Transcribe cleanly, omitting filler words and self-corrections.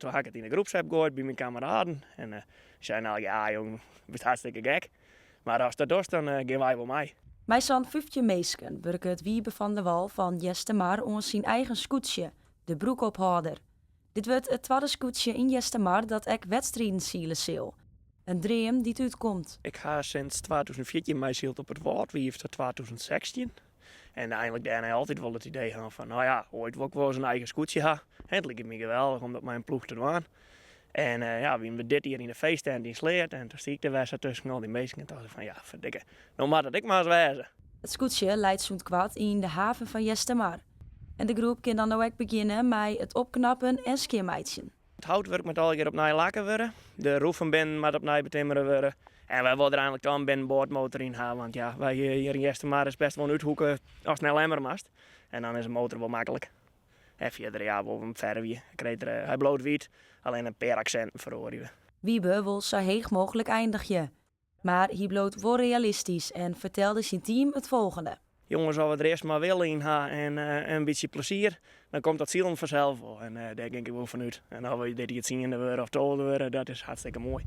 Toen ha ik it yn de groepsapp goaid by myn kameraden en uh, seinen al, ja jong, bist hartstikke gek. Mar ast dat dochst, dan gean wy wol mei. Mei sa'n 15 minsken wurket Wiebe van der Wal fan Eastermar oan syn eigen skûtsje, de Broekophâlder. Dit wurdt it twadde skûtsje yn Eastermar dat ek wedstriden sile sil. In dream dy't útkomt. Ik ha sinds 2014 meisyld op it Wâldwiif tot 2016. En einlik dêrnei altyd wol it idee hân fan, no ja, oait wol ik wol ris in eigen skûtsje ha. En it liket my geweldich om dat mei in ploech te dwaan. En ja, wiene we dit jier yn de feesttent yn Sleat en toen stie ik der wer sa tusken al dy minsken en tocht ik fan, ja, ferdikke, no moat it ek mar ris wêze. It skûtsje leit sûnt koart yn de haven fan Eastermar. En de groep kin dan no ek begjinne mei it opknappen en skjinmeitsjen. It houtwurk moat allegear opnij lakke wurde. De roefen binnen moat opnij betimmere wurde. En wy wolle der einlik dan in binnenboardmotor yn ha, want ja, wy hjir yn Eastermar is best wol in úthoeke ast nei Lemmer moatst. En dan is in motor wol maklik. En fierder, ja, wol him fervje. Hy bliuwt wyt, allinne in pear aksinten feroarje we. Wiebe wol sa heech mooglik eindigje. Mar hy bliuwt wol realistysk en fertelde syn team it folgjende. Jonges, as we der earst mar wille yn ha en in bytsje plezier, dan komt dat silen fansels wol. En dêr gean ik wol fan út. En as we dit jier tsiende wurde of tolfde wurde, dat is hartstikke moai.